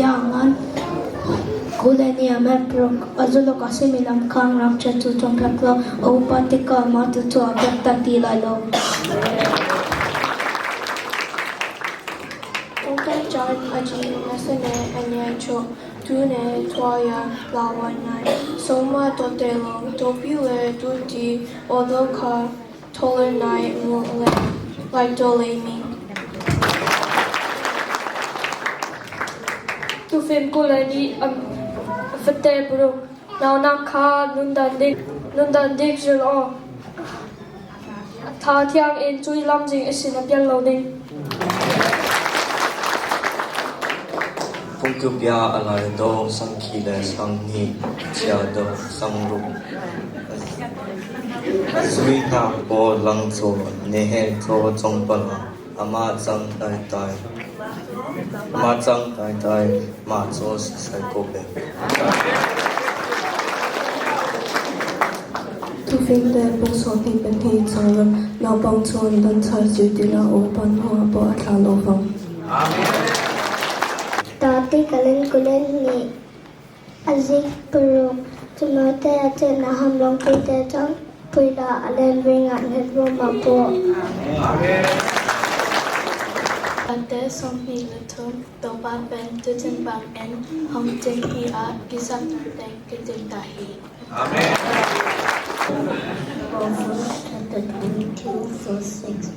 Bia ngan Kulenia Map ruk a zuluk a simi lam kha ngakchia cu cawnpiak law a upat tikah mah cucu a piakter ti lai lo. Tungtan caan a ji nasane anyai cho tune tuaya lawanai soma totelo topile tuti odoka tolenai mule laitolemi. Tufim kule nih a fate paruk naunak kha nundan dik zul aw. A tha thiang in cui lamzing i sin a pial lo ding. Phungthlukbia a lai dawh, sangki le sanghnih, chia dawh, sangruk. Sui hnak paw lang caw, nehe caw congpal ah, amah cang taitai, amah cang taitai, mah caw sisai ko ve. Tufim le pawngsawh hi pahnih cang naupang cun danchar zirtir ah upa hnuah pawh a thla lo fang. Tati kalen kulen nih a zik paruk Timote a cen a ham long te cang puila a len ring ah net rum a paw. Ate 23 Topa pen tuchin bang in hong ching hi a kisak teng kitin ta hi. Amen. Proverbs chapter 22, verse 6